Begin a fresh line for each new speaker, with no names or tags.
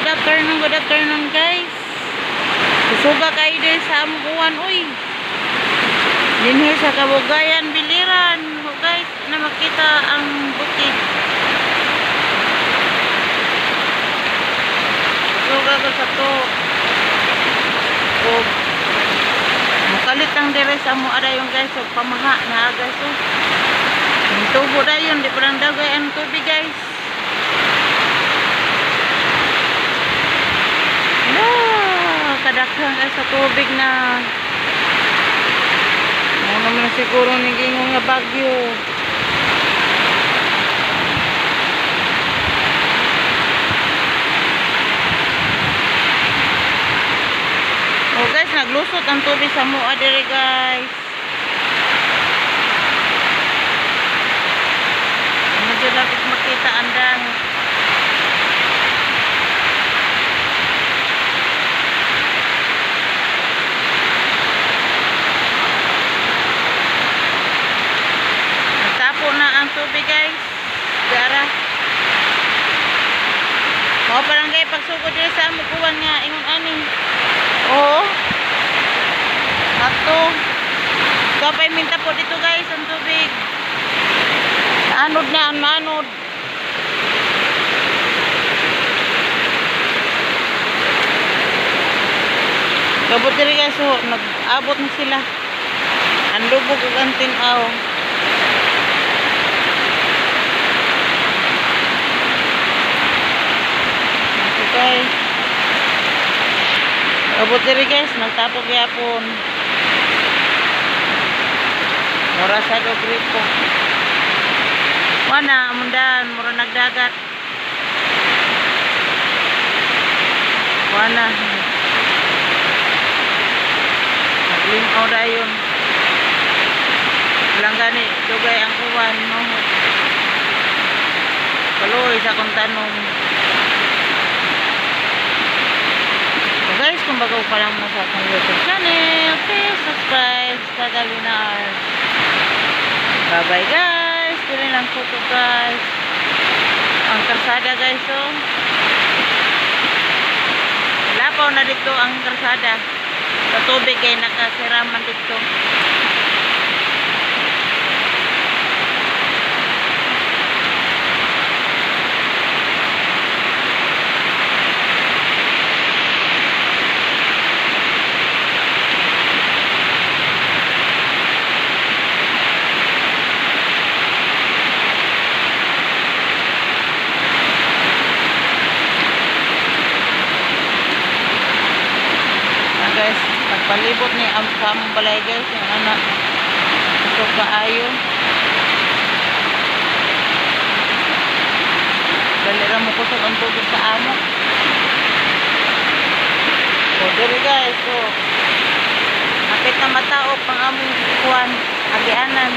Good afternoon, good afternoon, guys. Susuga kayo din sa among uwan, uy. Dinhi sa Kabugayan, Biliran. Oh, guys, na makita ang bukid. Susuga ko sa to. Oh, mukalit ang dire sa amo dayon, guys, og pamaha na, guys, oh. Ang tubo dayon, di pa lang dagay ang tubig, guys. Ah, kadakhan guys sa tubig na. Ano naman siguro ni gingon nga bagyo. Oh guys, naglusot ang tubig sa mua dire, guys. Medyo lapit makita ang dahon. Nagtapo na ang tubig, guys. Gara. Mao parang gay pagsugod diri sa among kuwan nga ingon ani. Oo. Ato. Kapay minta po dito, guys, ang tubig. Anod na ang manod. Kabot diri, guys, oh, nag-abot na sila. Ang lubog ug ang tin-aw. Okay guys. Abot diri, guys, nagtapok gyapon. Mura sa og gripo. Wana mundan mura nagdagat. Wana. Naglinaw dayon. Walang gani, dugay ang uwan, no. Kaluoy sa akong tanong. So guys, kung bago pa lang mo sa akong YouTube channel, please subscribe sa Galinar. Bye-bye, guys. Dili lang po to, guys. Ang karsada, guys, oh. Lapaw na dito ang karsada. Sa tubig kay nakasiraman dito. Ah, guys, nagpalibot ni ang sa among balay, guys, yung anak. Ito kaayo. Dali ra mo kusog ang tubig sa amo. O, diri, guys, so. Hapit na mataop ang among kuan, agianan.